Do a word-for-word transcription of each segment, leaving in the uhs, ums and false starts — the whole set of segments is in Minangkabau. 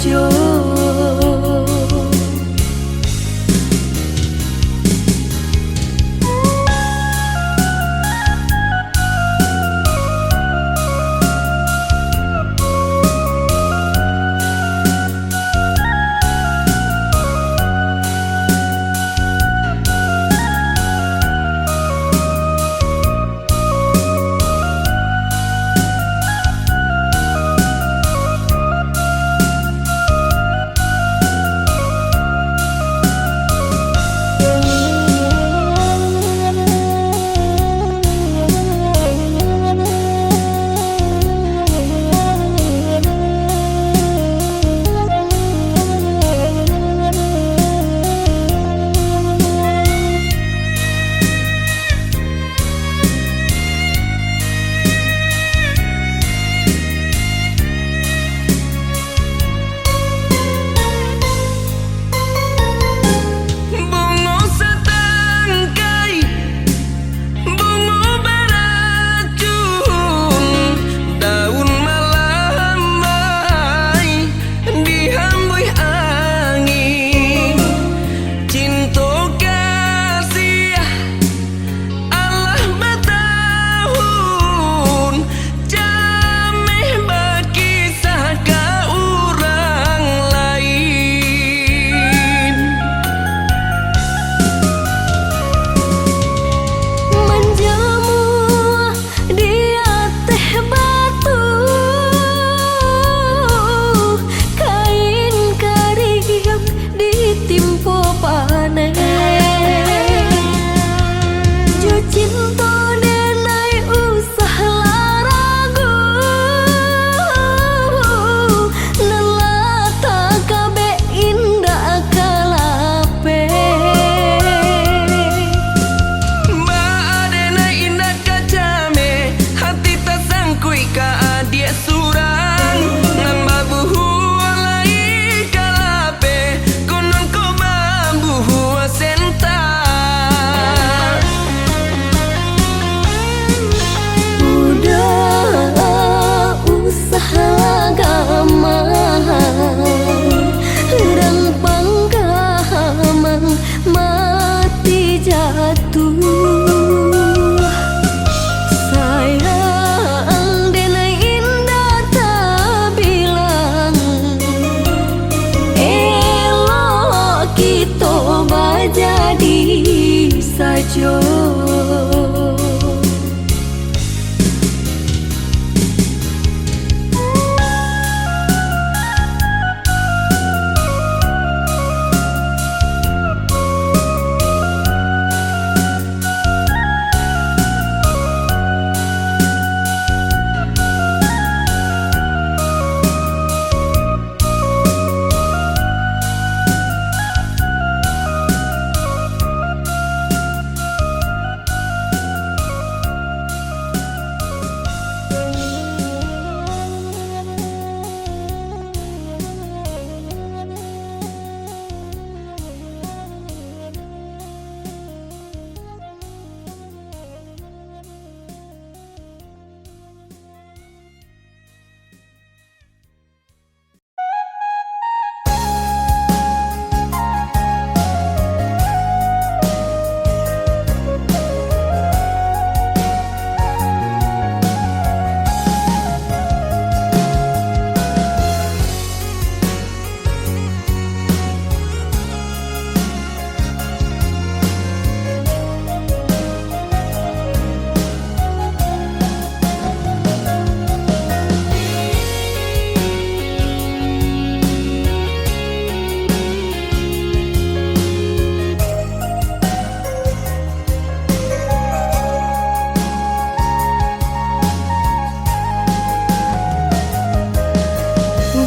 yo. Bungo satangkai, bungo baracun, daun malamai dihambuih angin. Cinto kasiah alah batahun, jameh bakisah ka urang lain. Manjamua di ateh batu, kain kariang ditimpo paneh. Jo cinto denai usah lah ragu, nan lah takabek indak ka lapeh. Baa denai indak ka cameh, hati tasangkuik ka adiak surang, nan babuhua lai ka lapeh, konon ko babuhua sentak. Udah usah lah gamang, urang panggamang mati jatuah. Sayang denai indak tabilang, elok kito bajadi sajo.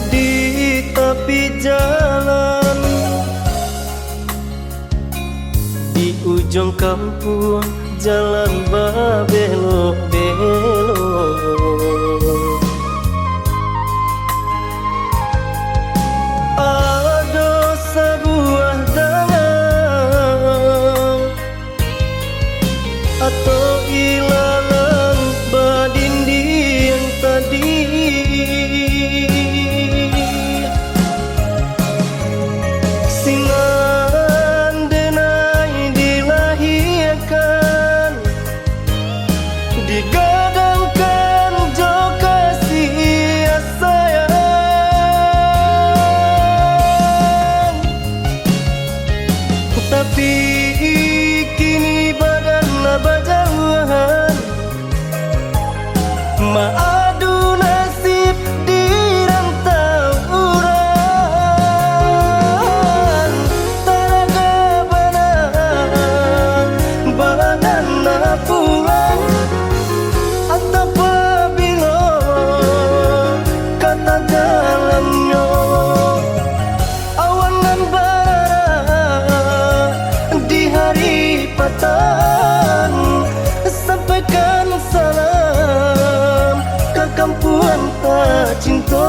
Di tapi jalan, di ujung kampuang, jalan babelok-belok. Ado sabuah danau atau ilalang badindiang tadi. cinto.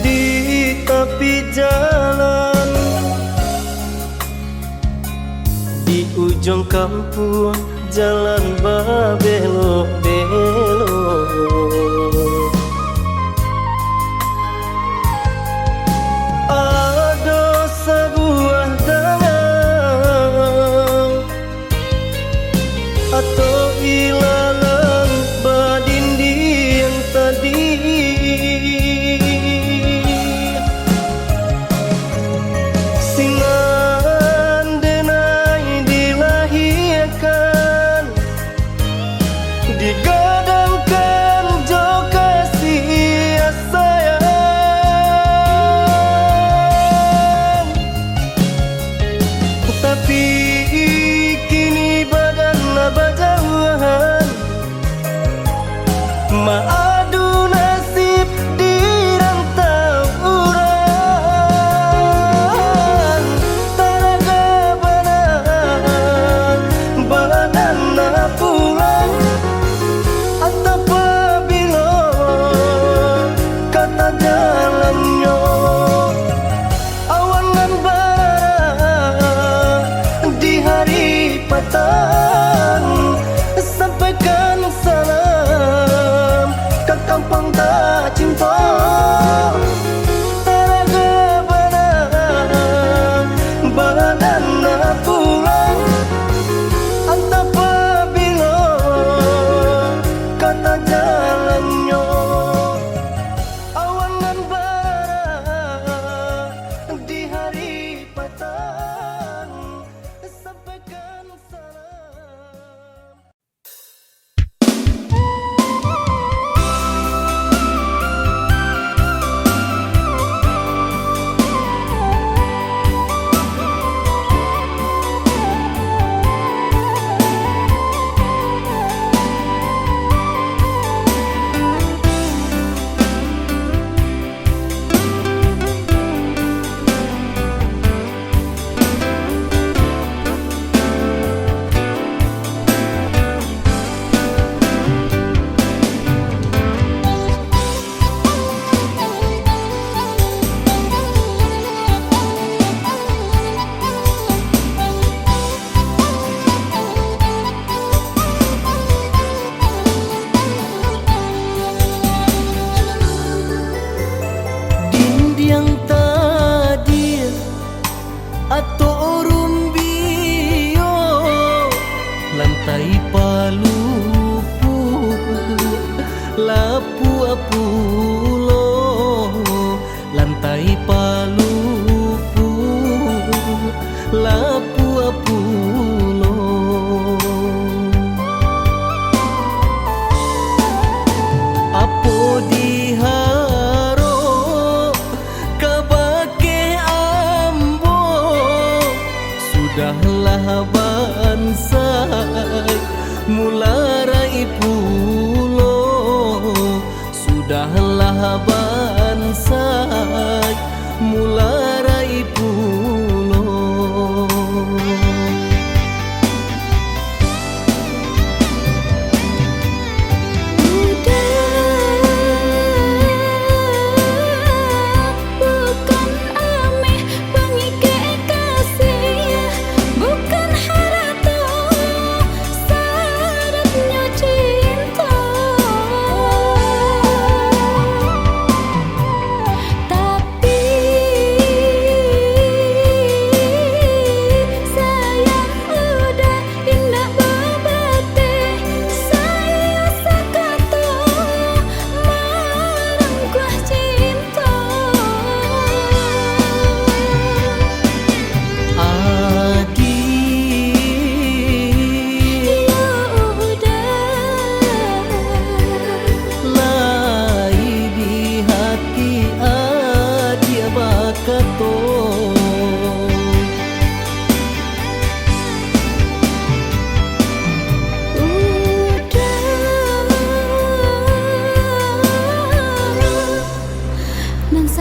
Di tapi jalan, di ujuang kampuang, jalan babelok-belok. Ado sabuah danau atau ilalang badindiang tadi. Sinan denai dilahiakan, digadangkan jo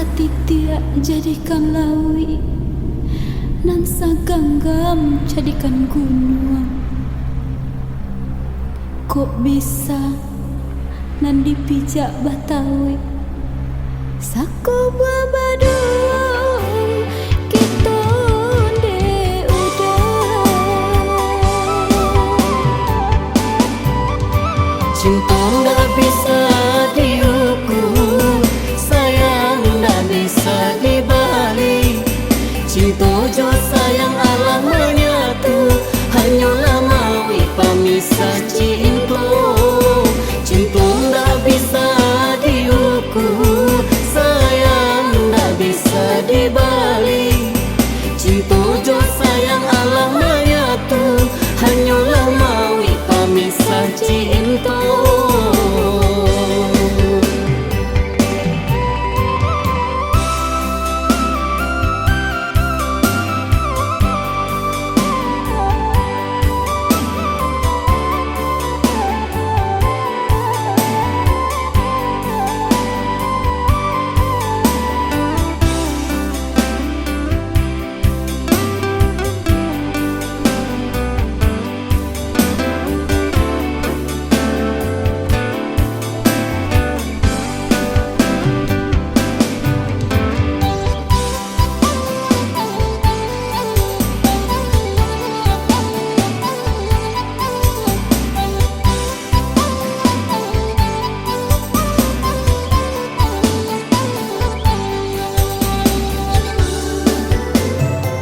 Satitiak jadikan lauik, nan saganggam jadikan gunuang. Kok bisa nan dipijak batauik, sako buah baduo kito dek uda. Cinto ndak bisa diukur, sayang ndak bisa dibali. Cinto jo sayang alah manyatu, hanyolah mauik pamisah cinto. Cinto ndak bisa diukur, sayang ndak bisa dibali. Cinto jo sayang alah manyatu, hanyolah mauik pamisah cinto.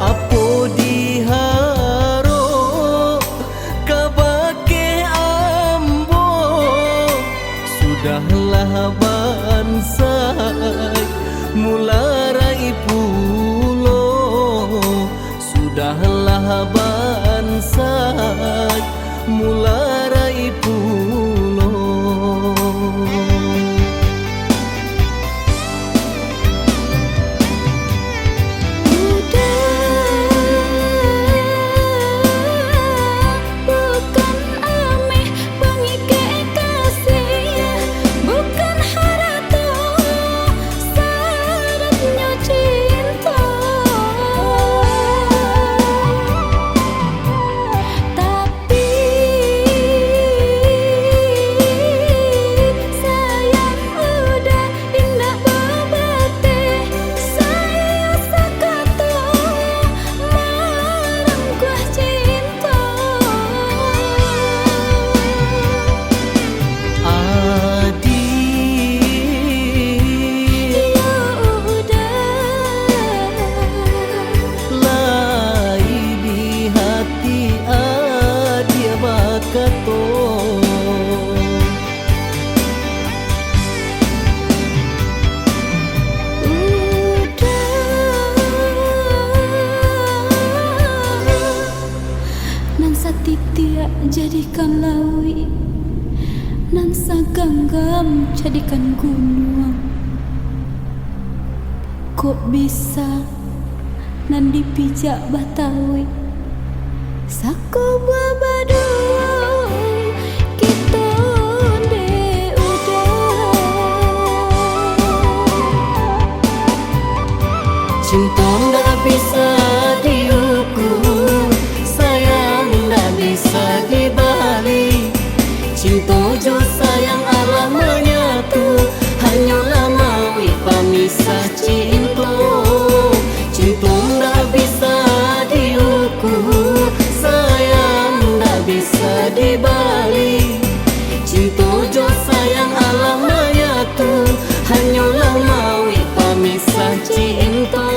Apo diharok kabake ambo, sudahlah bansai mularai pulo. Sudahlah bansai mularai pulo. Bukan ameh pangikek kasih, bukan harato saratnyo cinto. Tapi sayang uda indak babateh, sayo sakato marangkuah cinto. Adi, iyo uda, lai di hati Adi bakato. Uda, nan satitiak jadikan lauik, nan saganggam jadikan gunuang. Kok bisa nan dipijak batauik, sako buah baduo kito dek uda. Cinto ndak bisa diukur, sayang ndak bisa dibali. Cinto jo sayang alah manyatu, hanyolah mauik pamisah cinto. Cinto ndak bisa diukur, sayang ndak bisa dibali. Cinto jo sayang alah manyatu, hanyolah mauik pamisah cinto.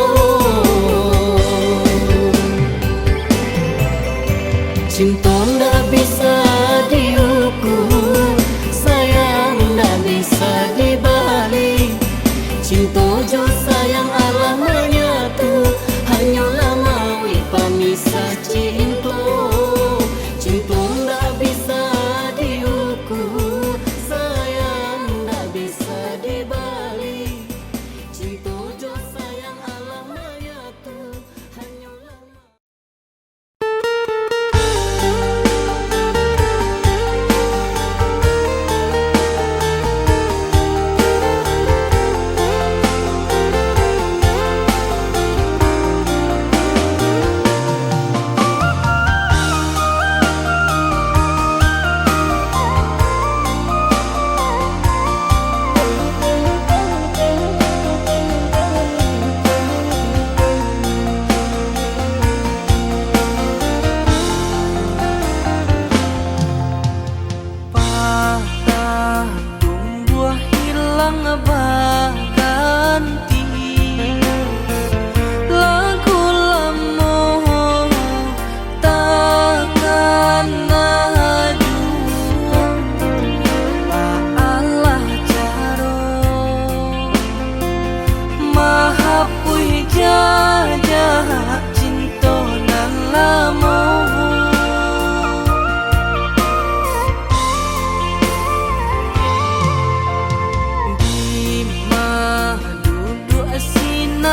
Cinto ndak bisa diukur, sayang ndak bisa dibali. Cinto jo sayang alah manyatu, hanyolah mauik pamisah cinto. Cinto ndak bisa diukur, sayang ndak bisa dibali. Cinto jo sayang alah manyatu, hanyolah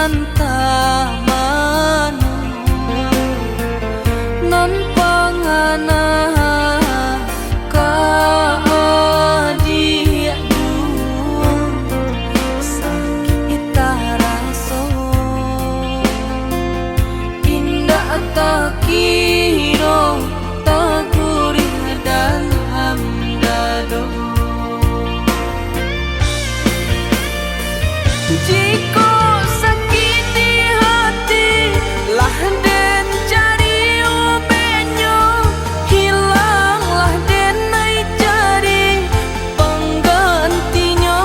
Antah mano nan pangana ka adiak duo, sakik taraso, indak takiro, tagurih dalam dado. Jikok sakik di hati, lah den cari ubeknyo, hilanglah den ai cari panggantinyo.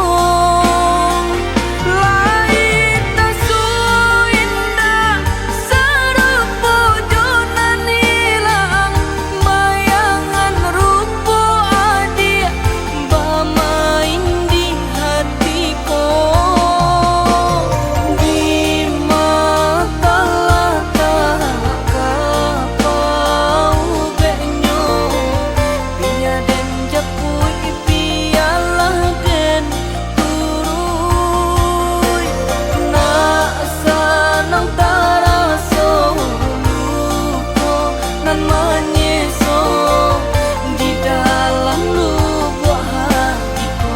Lai tasuo indak sarupo jo nan ilang, bayangan rupo adiak bamain di hati ko. Dima talatak kapa ubeknyo, bia den japuik, bialah den turuik. Nak sanang taraso luko nan manyeso di dalam lubuak hati ko.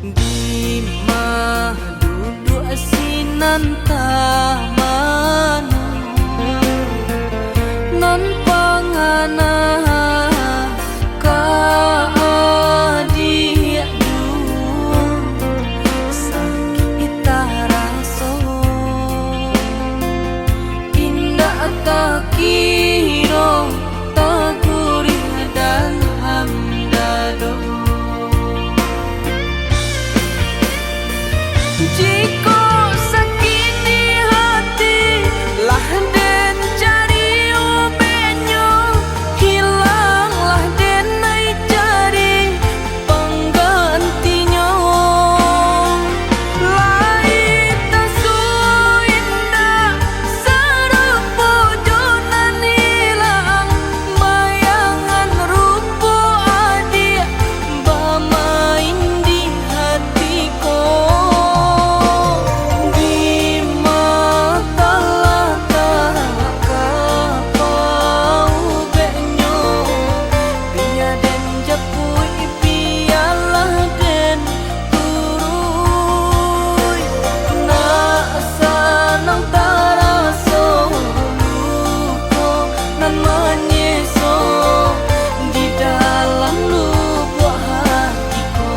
Dima duduak sinan tamano, nan pangana ka adiak duo, sakik taraso, indak takiro, tagurih dalam dado. Jikok sakik di hati, lah den cari ubeknyo, hilanglah den ai cari panggantinyo. Lai tasuo indak sarupo jo nan ilang, bayangan rupo adiak bamain di hati ko. Dima talatak kapa ubeknyo, bia den japuik, bialah den turuik. Nak sanang taraso luko nan manyeso di dalam lubuak hati ko.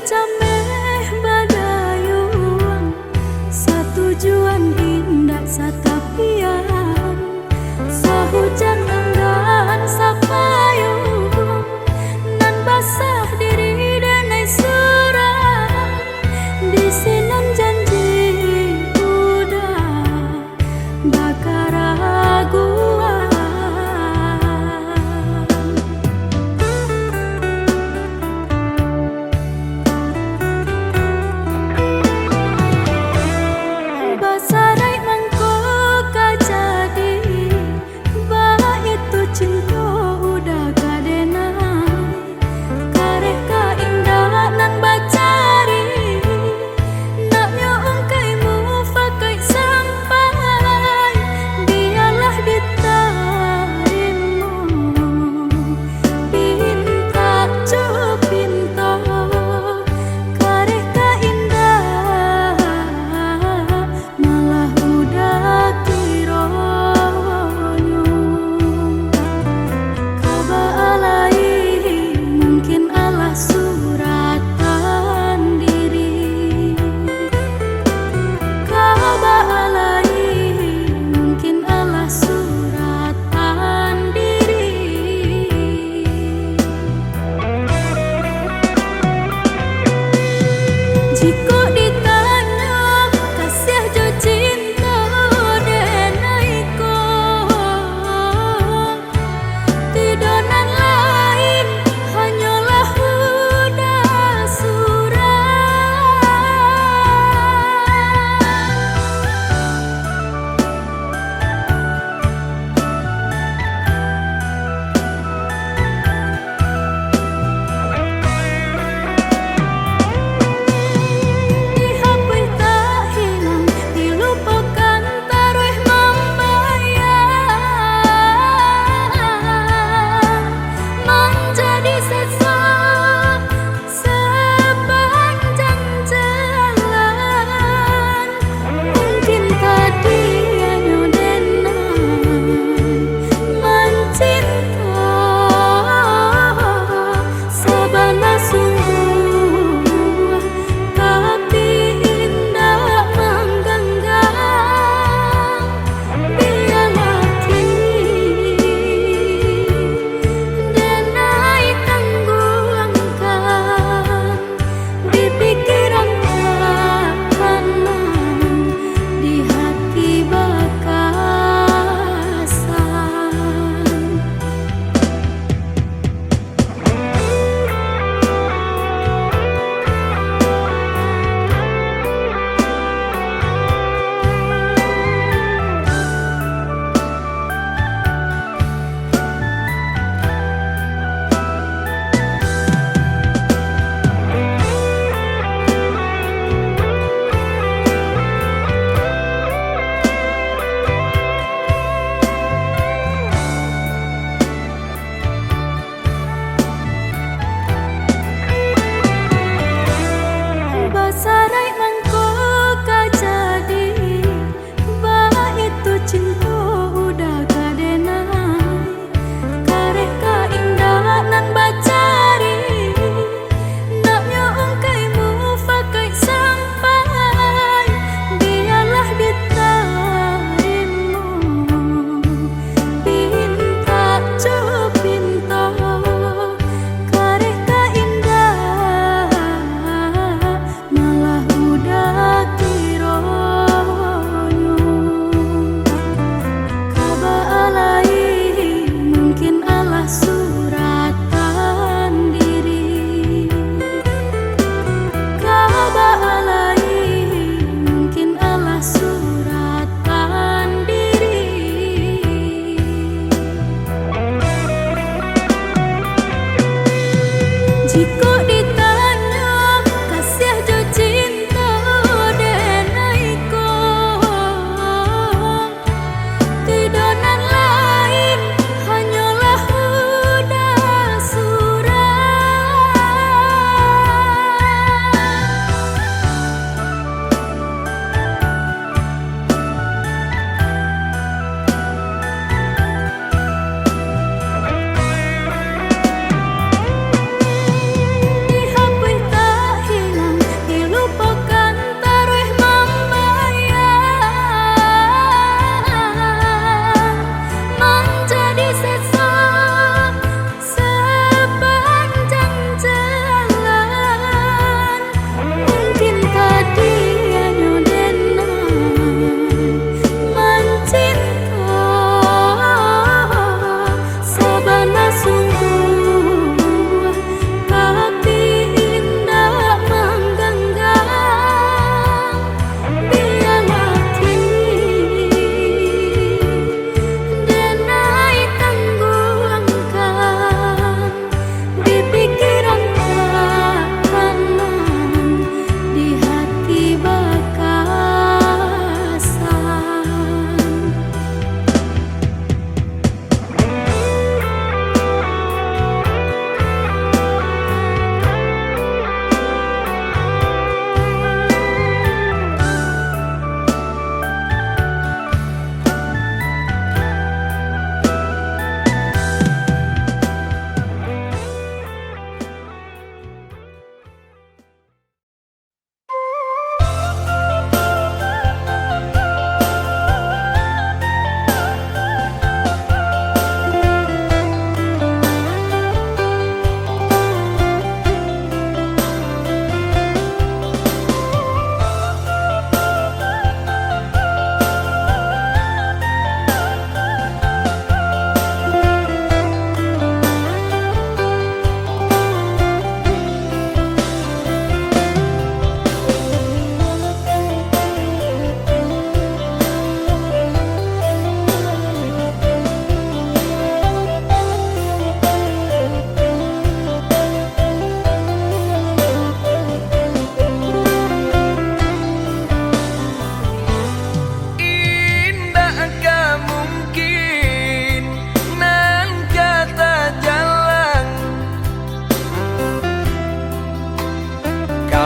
Cameh badayuang, satujuan indak satapian. Sahujan anggan sapayuang, nan basah diri denai surang. Di sinan janji udah bakaraguan.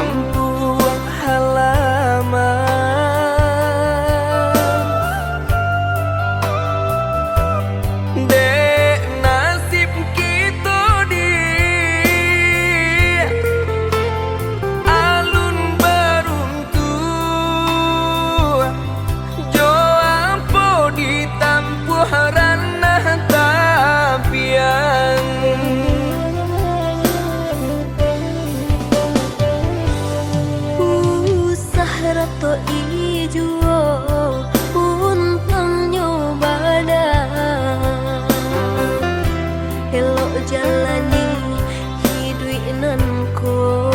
kampuang halaman. Dek nasib kito di alun baruntuang, jo ampo ditampuah ranah tapian. Usah rato-i juo untuangnyo badan, elok jalani iduik nan ko.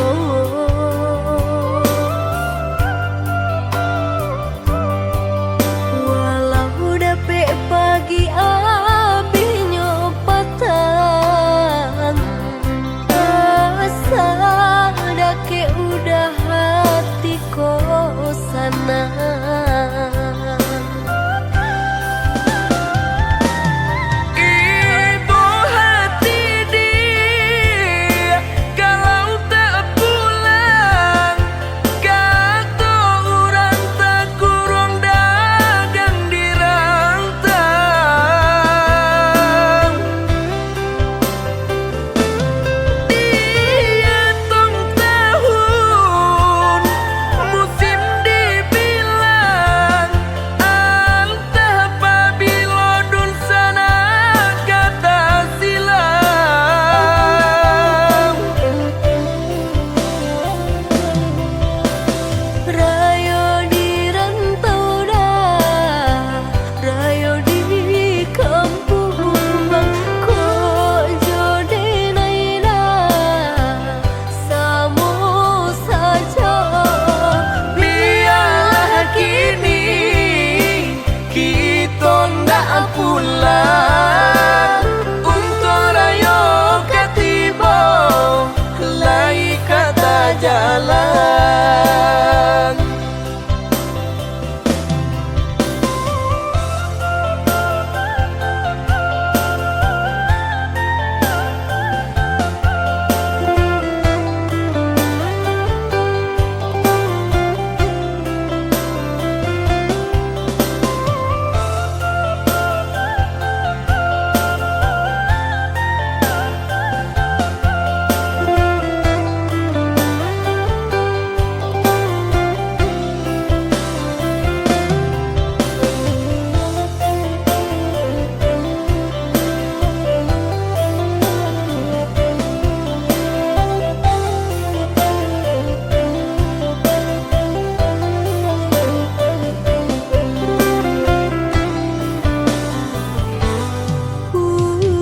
Walau dapek pagi abihnyo patang, asa dakek udah hati ko sanang. Ibo hati di kalau tak pulang, kato urang takuruang dagang di rantang. Diatong tahun musim dibilang, antah pabilo dunsanak ka tasilang. Rayo di rantau dah, rayo di kampuang, kok jo denai dah, samo sajo. Bialah kini kito ndak pulang, untuang rayo ka tibo, lai ka tajalang.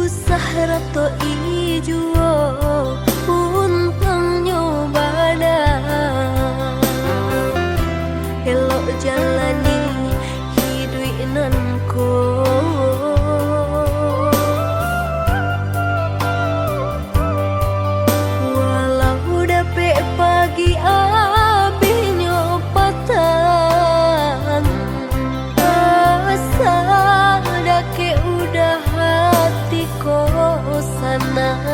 Usah rato-i juo untuangnyo badan, elok jalani iduik nan ko. Walau dapek pagi abihnyo patang, asa dakek udah hati ko sanang.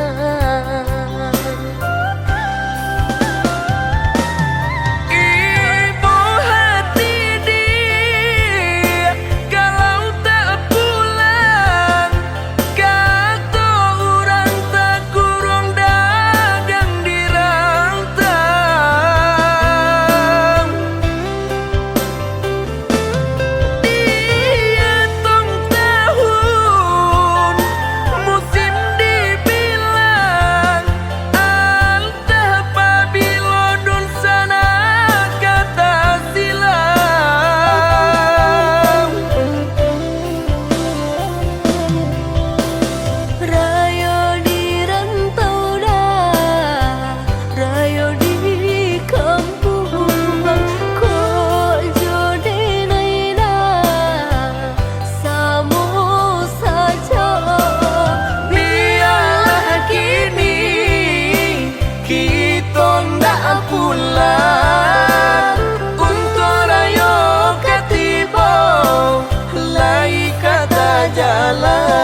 Ibo hati di kalau tak pulang, kato urang takuruang dagang di rantang. Diatong tahun musim dibilang, antah pabilo dunsanak ka tasilang. Rayo di rantau dah, rayo di kampuang, kok jo denai dah, samo sajo. Bialah kini kito ndak pulang, untuang rayo ka tibo, lai ka tajalang.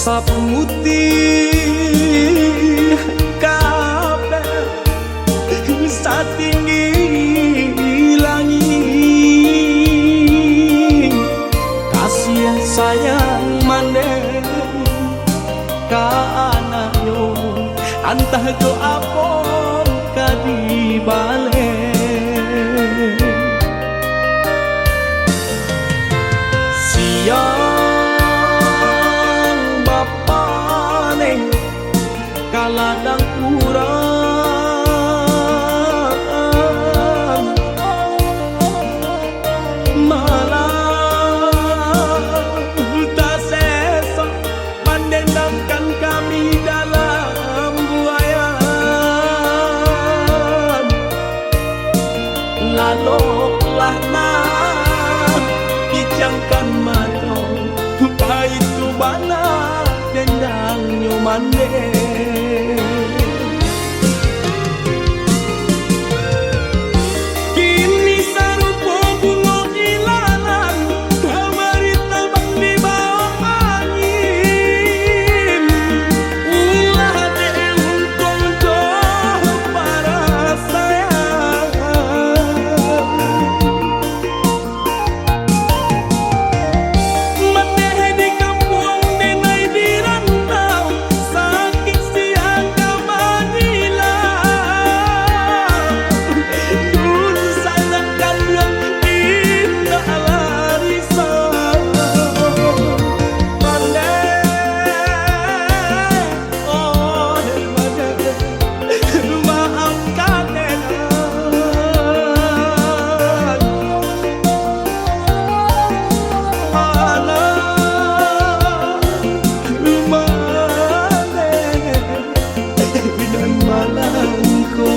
Saputih kabeh satinggi langik, kasih sayang mandeh ka anaknyo, antah jo apo ka dibaleh. Siang bapaneh ka ladang urang, malam taseso mandendangkan kami dalam buayan. Laloklah nan pijamkan mato, baitu bana dendangnyo mandeh. Kini sarupo bungo ilalang, kamari tabang di bawah angin. Ulah dek untuang jo parasaian. Mandeh di kampuang denai di rantau, sakik siang ka manyilau. Dun sangat kanyang indak lah risau. Pandai, oh, pandai, maafkan denai. Alah, pandai. Nan malangko.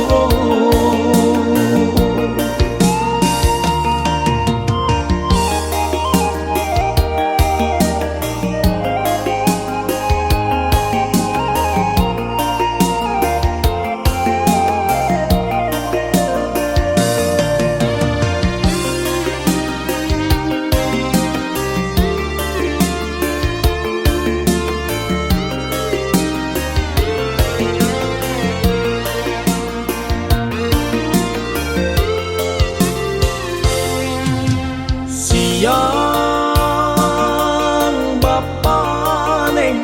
Siang bapaneh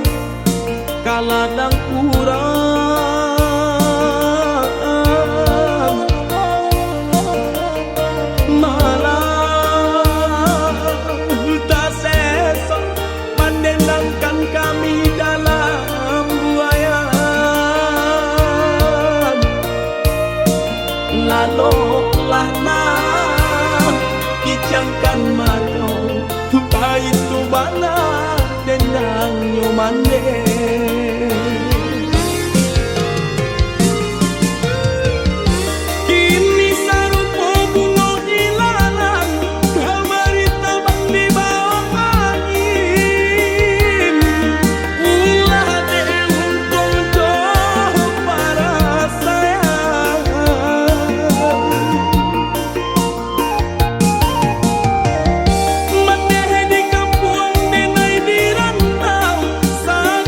ka ladang urang, malam taseso mandendangkan kami dalam buayan. Laloklah nan pijamkan mato, baitu bana dendangnyo mandeh. Kini sarupo bungo ilalang, kamari tabang di bawah angin. Ulah dek untuang jo parasaian. Mandeh di kampuang denai di rantau, sa-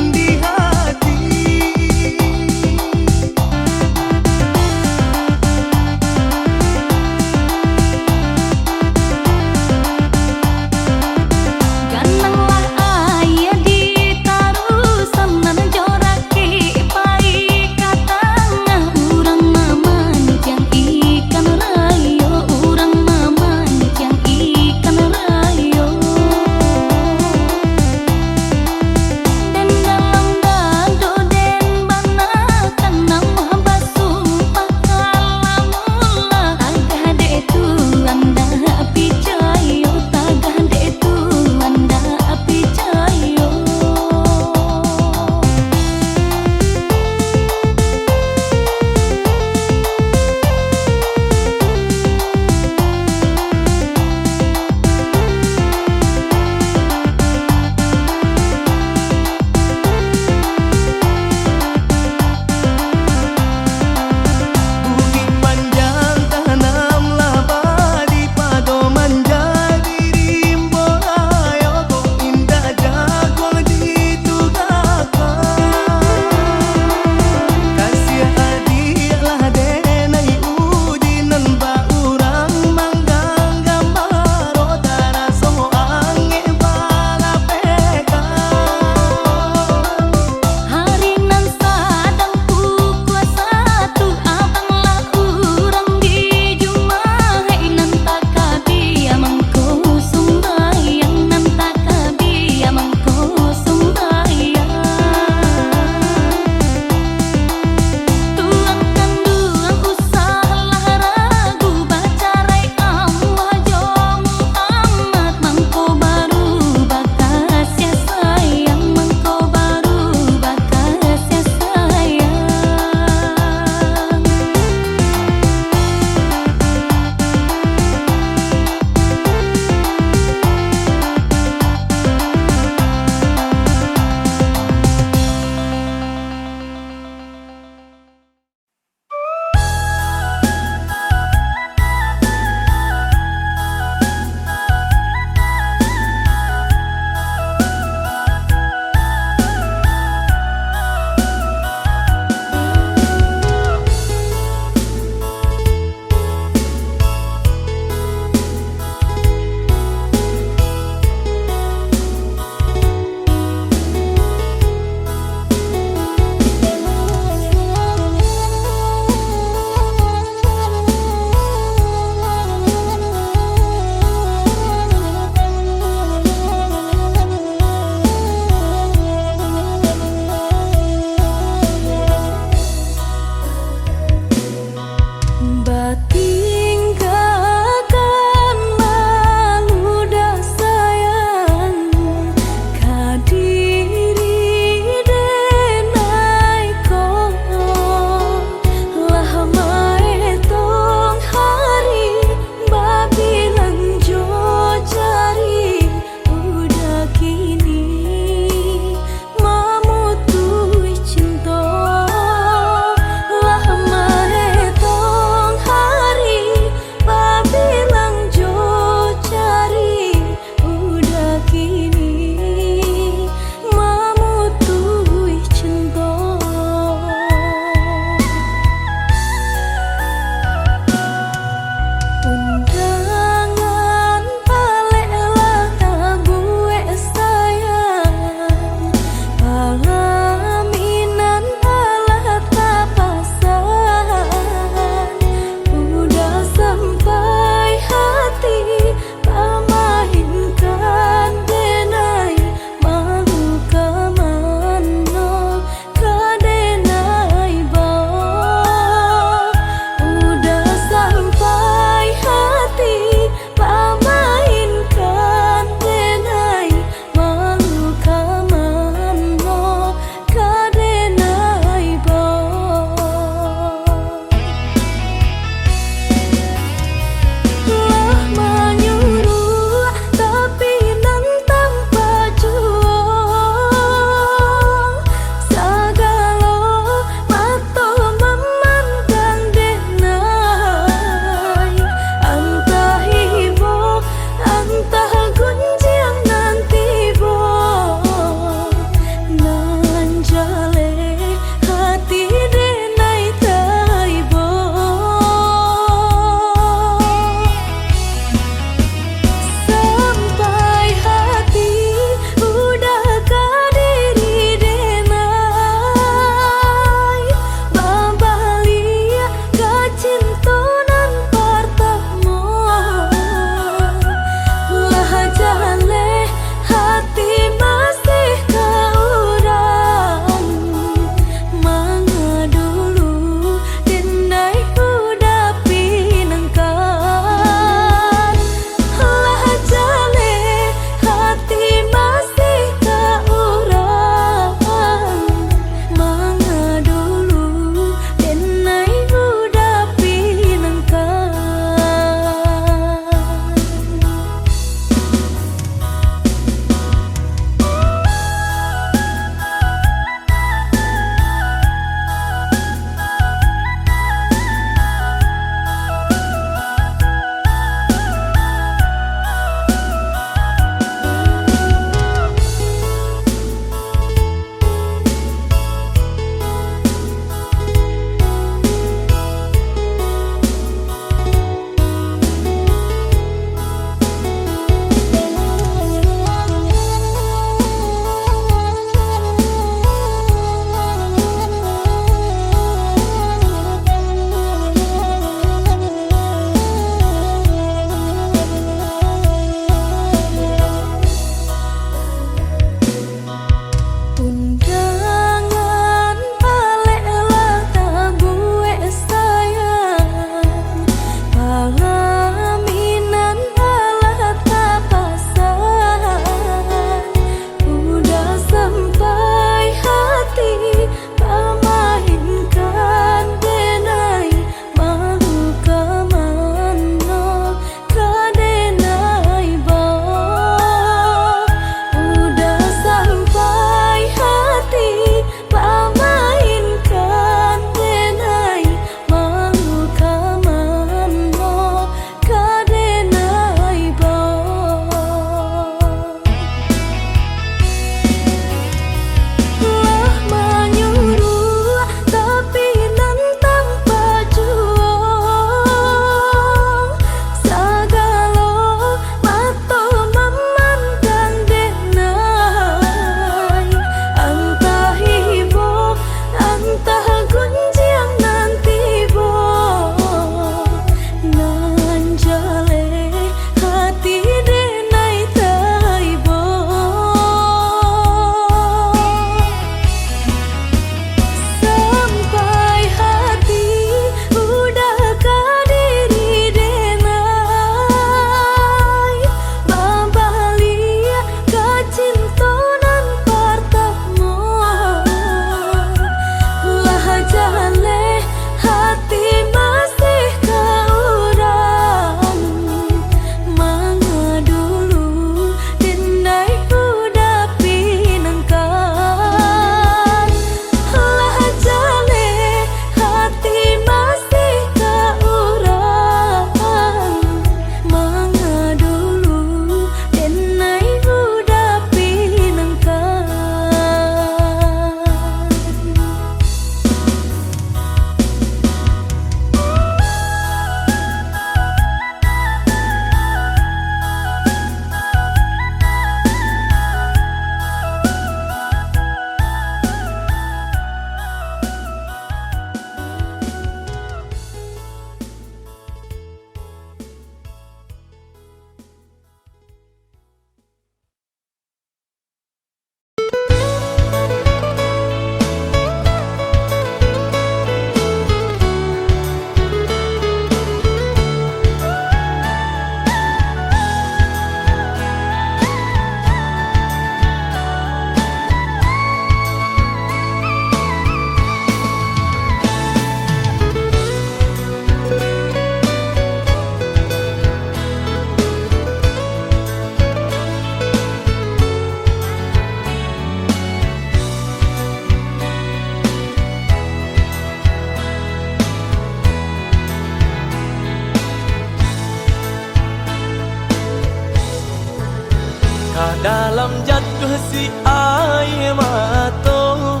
Si aie mato,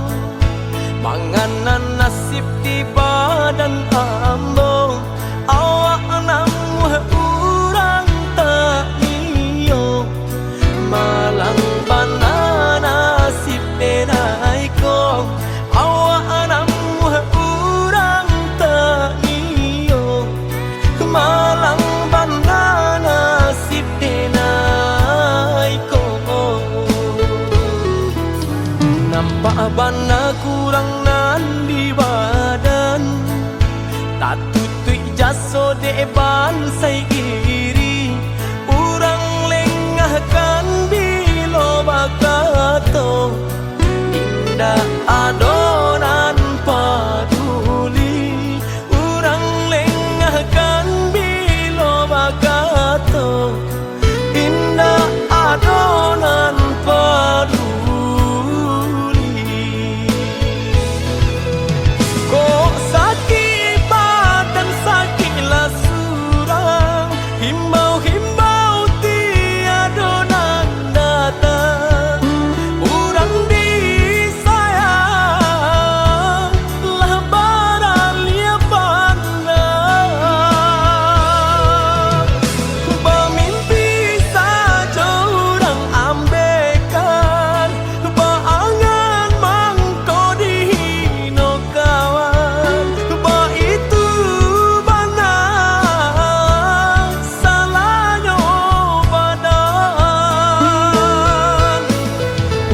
manganan nasib di badan ambo. Awak namuah urang taniyo, malang bana nasib denai ko. Awak namuah urang taniyo, malang bana nasib denai ko. Nampak bana kurang nan di badan, tatutuik jaso dek bansai iri. Urang lengahkan bilo bakato, indak ado nan paduli. Urang lengahkan bilo bakato, indak ado nan paduli. Kok sakik badan, sakiklah surang, himbau-himbau tiado nan datang. Urang disayang lah baraliah pandang. Bamimpi sajo urang ambekan, baangan mangko dihino kawan. Baitu bana salahnyo badan.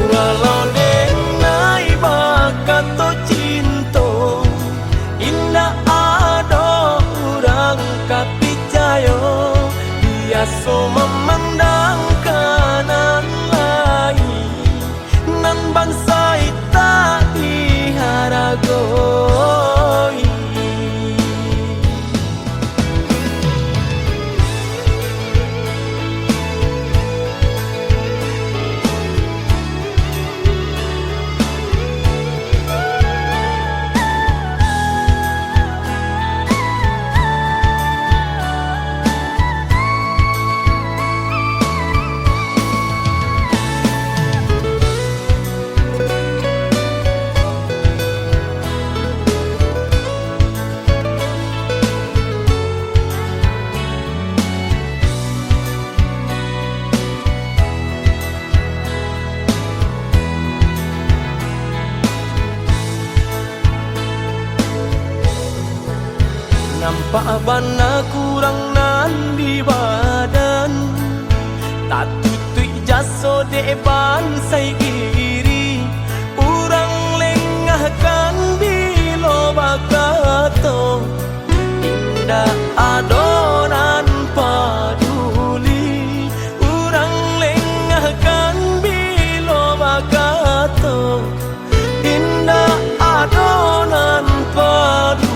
Walau denai bakato cinto, indak ado urang ka picayo. Biaso mamandang ka nan lain, nan bansai tak diharagoi. Nampak bana kurang nan di badan, tatutuik jaso dek bansai iri. Urang lengahkan bilo bakato, indak ado nan paduli. Urang lengahkan bilo bakato, indak ado nan paduli.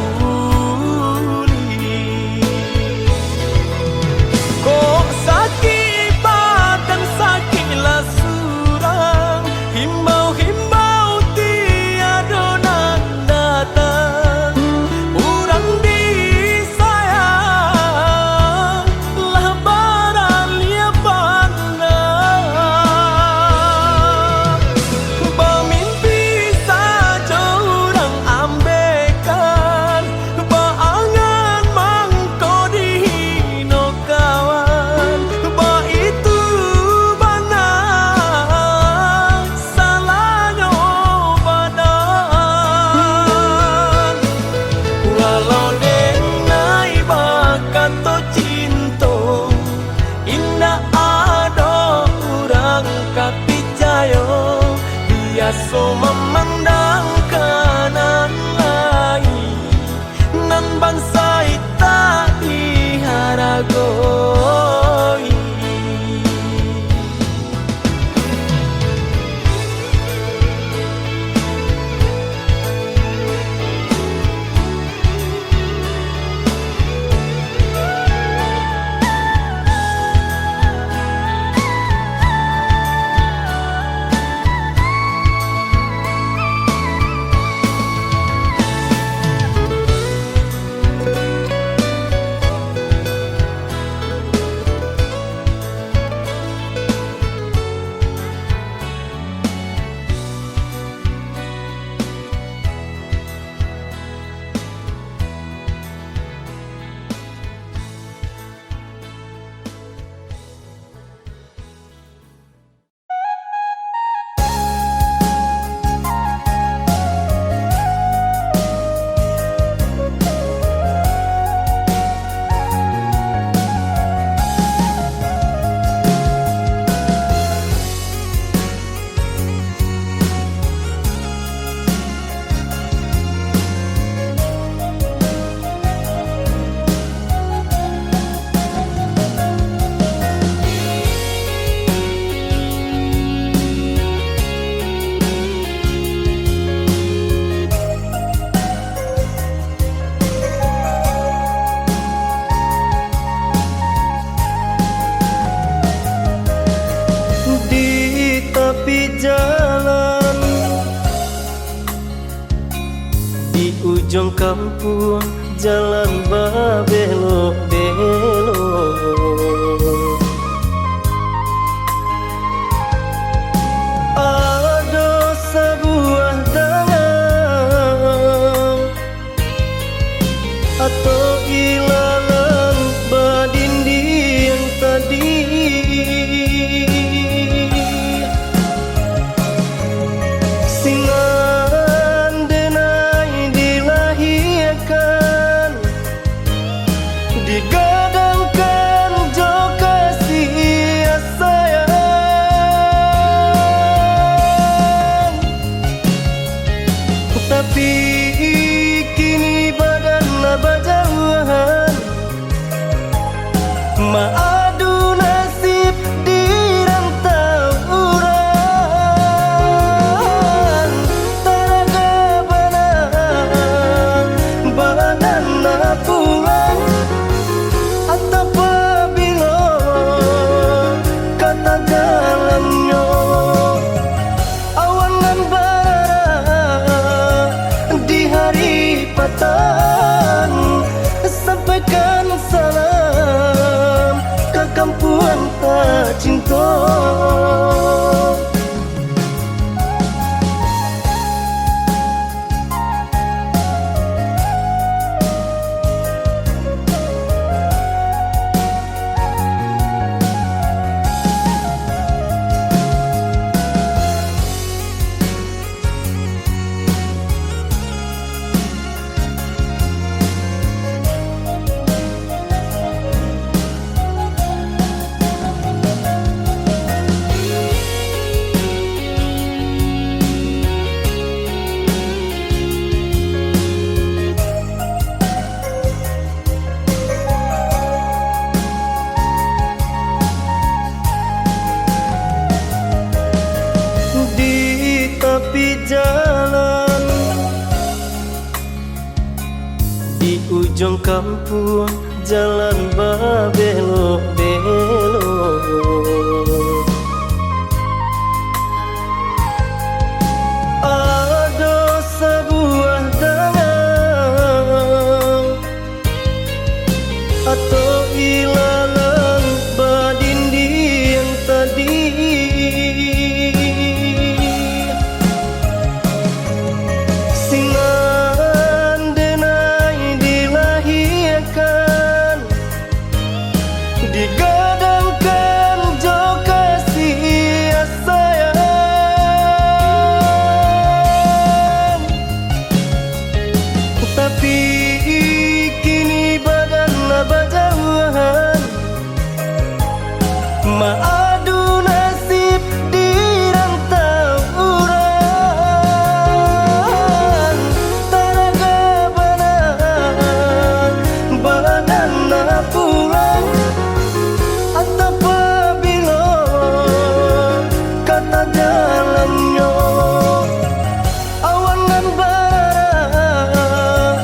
Kok sakik badan, sakiklah surang, himbau-himbau tiado nan datang. Urang disayang lah baraliah pandang. Bamimpi sajo urang ambekan, baangan mangko dihino kawan. Baitu bana salahnyo badan. Walau denai bakato cinto, indak ado urang ka picayo. Biaso mamandang ka nan lain, nan bansai tak diharagoi. kampuang jalan babelok-belok. Ado sabuah danau atau ilalang badindiang tadi. Sinan denai dilahiakan, digadangkan jo kasih sayang. Tapi kini badan lah bajauhan, maadu nasib di rantau urang. Taraga bana badan lah pulang, antah pabilo kata jalannyo. Awan nan bararah di hari patang, sampaikan salam ka kampuang tacinto. Di tapi jalan, di ujuang kampuang jalan babelok-belok. Ado sabuah danau atau ilalang badindiang tadi. Sinan denai dilahiakan, digadangkan jo kasih sayang. Tapi kini badan lah bajauhan, maadu nasib di rantau urang. Taraga bana badan lah pulang, antah pabilo kata jalannyo. Awan nan bararah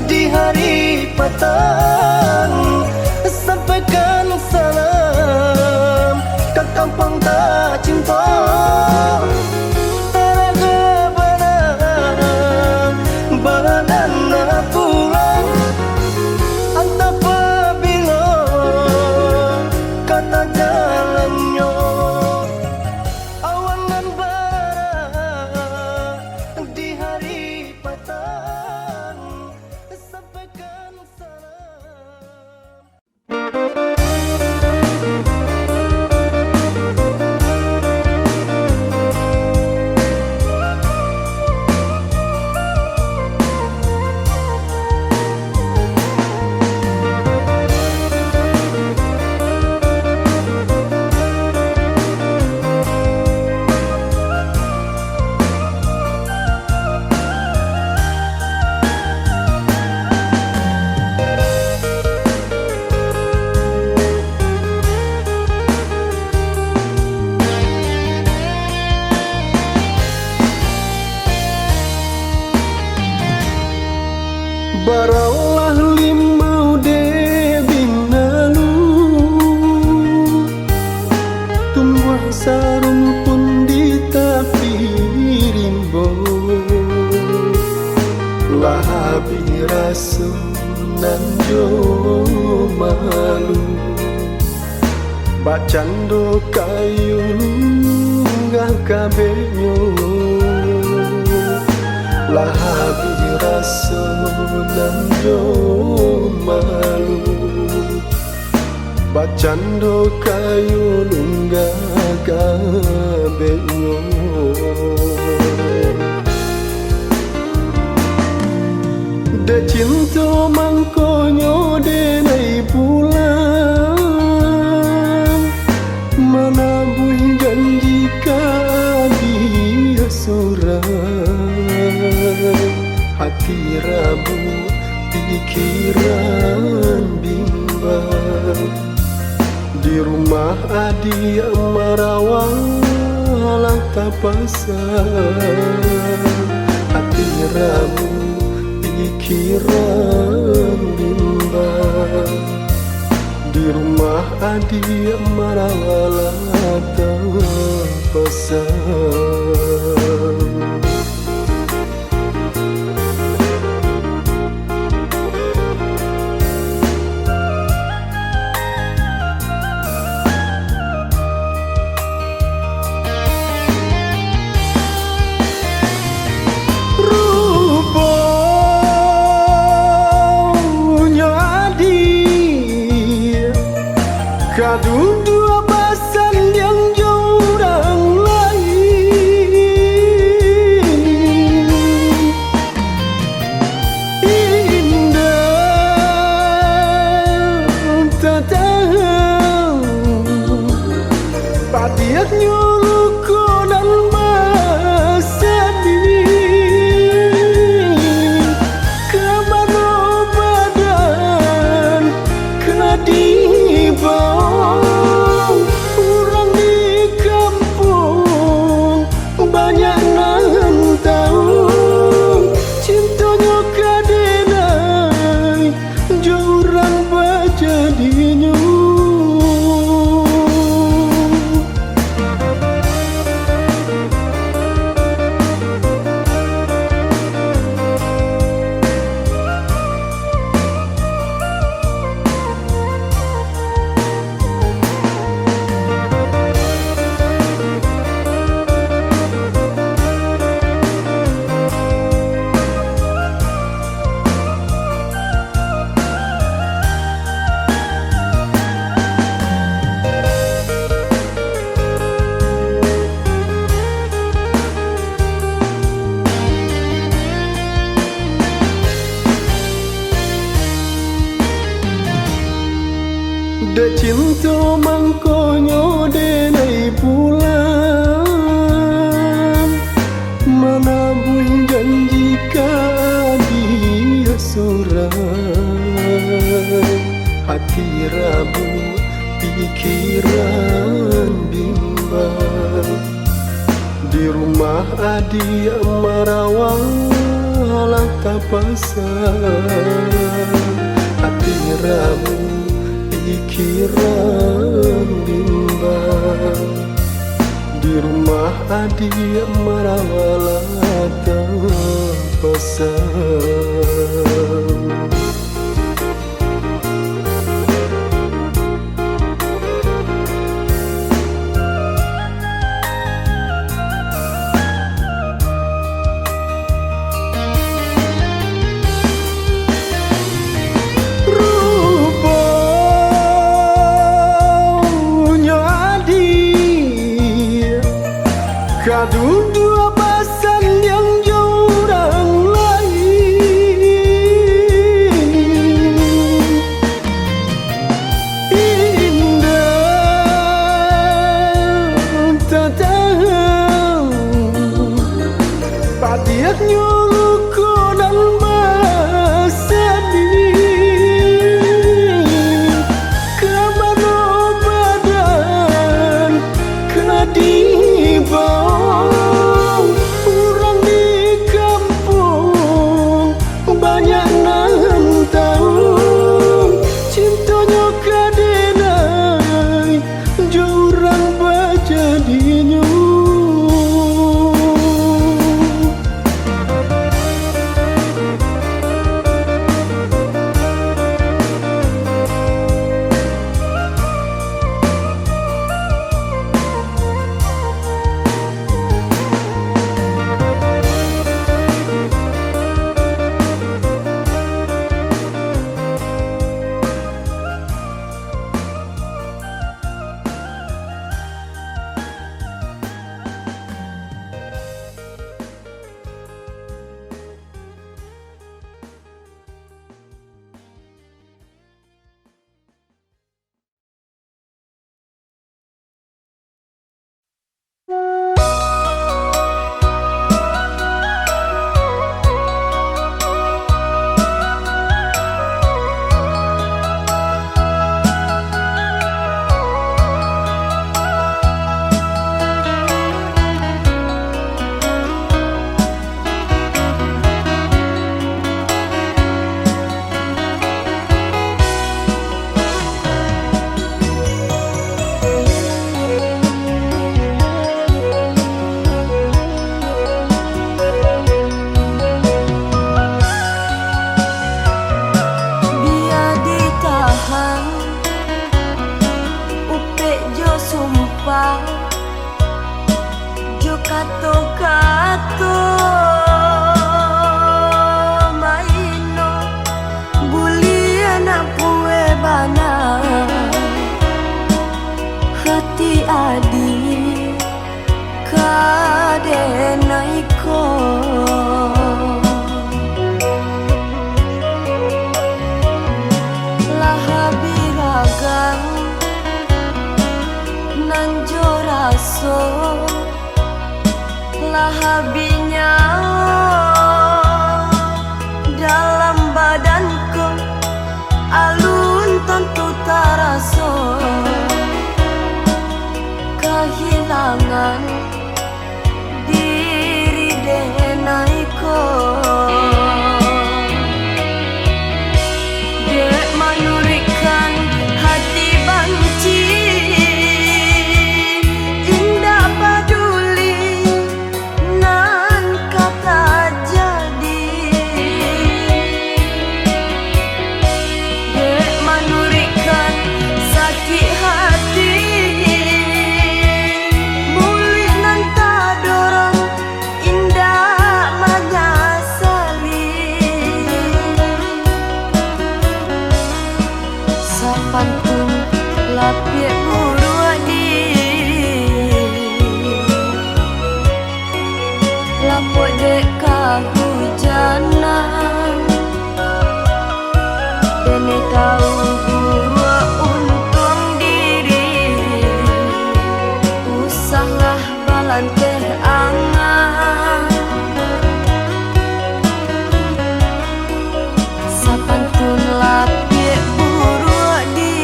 di hari patang, sampaikan salam ka kampuang tacinto. Taraga bana badan lah pulang, antah pabilo kata jalannyo. Awan nan bararah di hari patang, sampaikan salam. malu, bakcando kayu lunggah kabeknyo, lah abih raso nan jo malu, bakcando kayu lunggah kabeknyo. Dek cinto mangkonyo denai pulang, manabuih janji ka abih surang. Hati rabu, pikiran bimbang. Di rumah adiak marawa lah tapasang, hati rabu, pikiran bimbang. Di rumah adiak marawa lah tapasang. Ruponyo adiak ka duduak basandiang jo urang lain. Indak tatahan padiahnyo luko nan basadih. Ka mano badan ka dibawo, urang di kampuang banyak nan tahu, cintonyo ka denai jo urang bajadinyo. Dek cinto mangkonyo denai pulang, manabuih janji ka adiak surang. Hati rabu, pikiran bimbang. Di rumah adiak marawa lah tapasang, hati rabu, pikiran bimbang. Di rumah adiak marawa lah tapasang. Ruponyo adiak ka duduak basandiang jo urang lain. Habih ragang nan jo raso, lah habih nyawo dalam badan ko, alun tantu taraso kahilangan diri denai ko. Dek manuruikkan hati banci, indak paduli nan ka tajadi. Dek manuruikkan sakik hati, muluik nan tadorong indak manyasali. Sapantun lapiak buruak di, lapok dek kahujanan. Denai tahu buruak untuang diri, usahlah balanteh angan. Sapantun lapiak buruak di,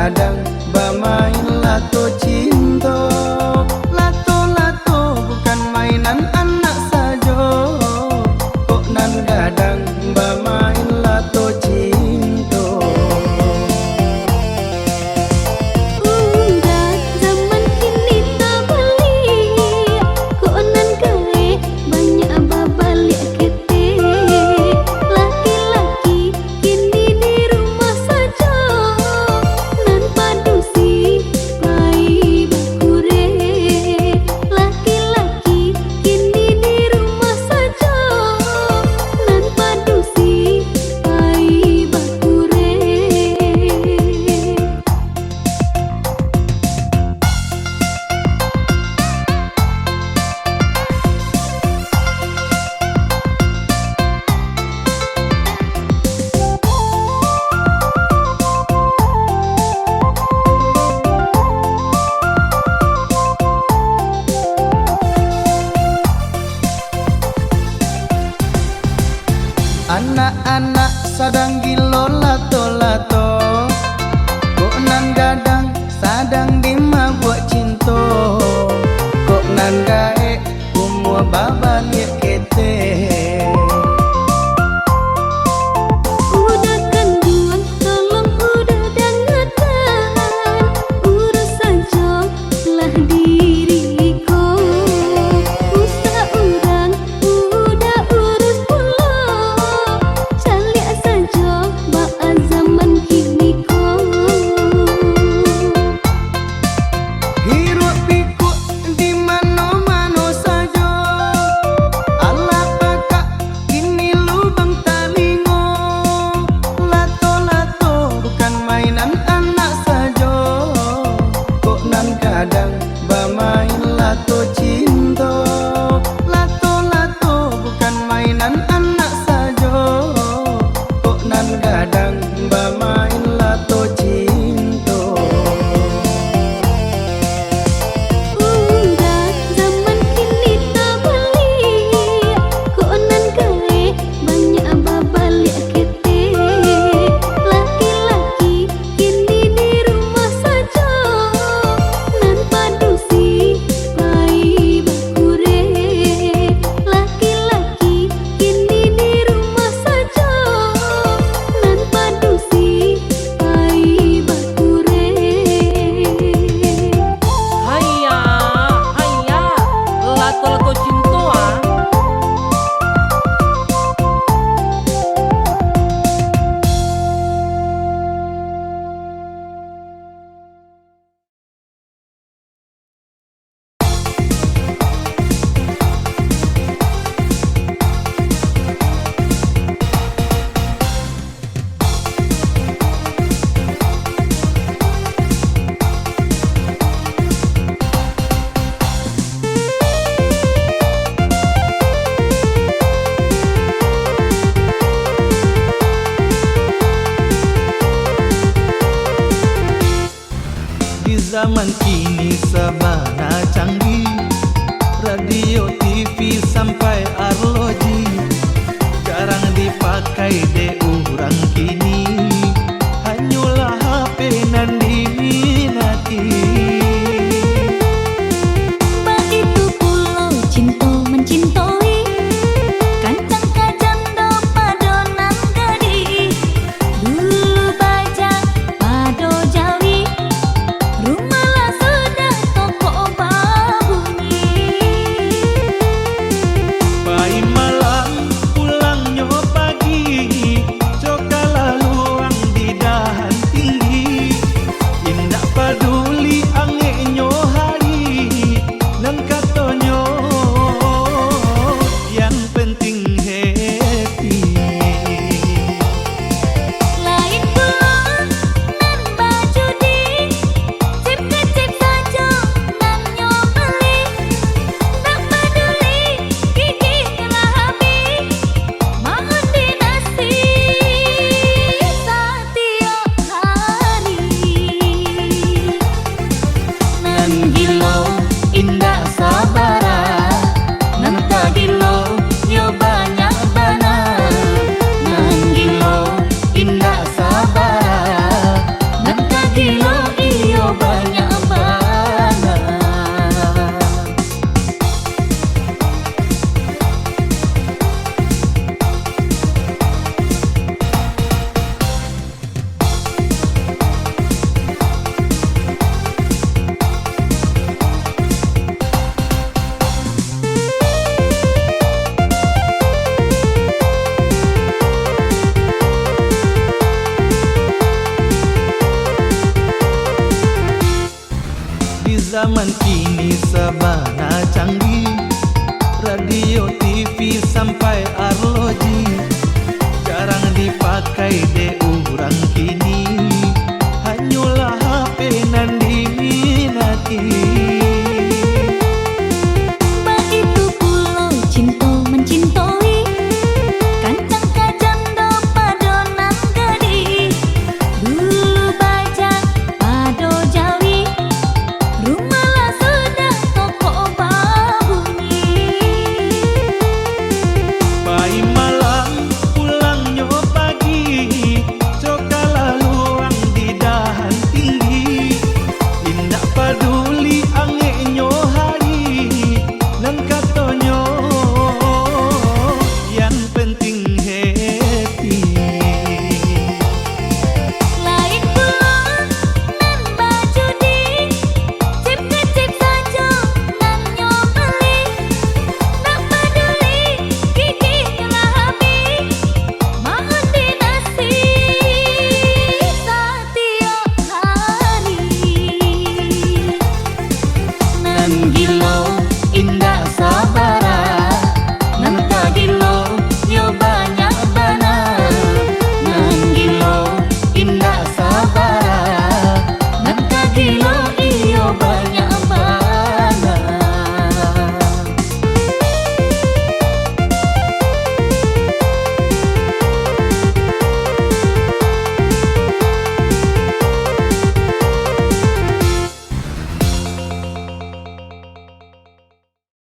gadang bamain lato cinto. Lato-lato bukan mainan anak sajo, kok nan gadang bamain lato cinto. Udah zaman kini tabaliak, kok nan gaek banyak babaliak ketek. Laki-laki kini di rumah sajo, nan padusi pai bakurek. Laki-laki kini di rumah sajo, nan padusi pai bakurek. Anak-anak sadang gilo lato-lato, kok nan gadang sadang dimabuak cinto, kok nan gaek umua babaliak ketek. Udah kanduang, tolong udah dangakan, urus sajo lah diri ko. Usah urang udah urus pulo, caliak sajo baa zaman kini ko. Hiruak pikuak di mano-mano sajo, alah pakak kini lubang talingo. Lato-lato bukan mainan anak sajo, kok nan gadang bamain lato cinto. Lato-lato bukan mainan anak sajo, kok nan gadang bamain lato cinto. Udah zaman kini tabaliak, kok nan gaek banyak babaliak ketek. Laki-laki kini di rumah sajo, nan padusi pai bakurek. Laki-laki kini di rumah sajo, nan padusi pai bakurek. Haiya, haiya, lato-lato cinto, ah. Di zaman kini sabana canggih, radio, T V, sampai arloji jarang dipakai dek urang kini, hanyolah H P nan diminati. Baitu pulo cinto mancintoi, kancang ka jando pado nan gadih. Dulu bajang pado jawi, rumah lah sudah tokok babunyi. Pai malam, pulangnyo pagi, cokalah Zaman kini sabana canggih, radio, T V, sampai arloji jarang dipakai dek urang kini. Hanyolah H P nan diminati.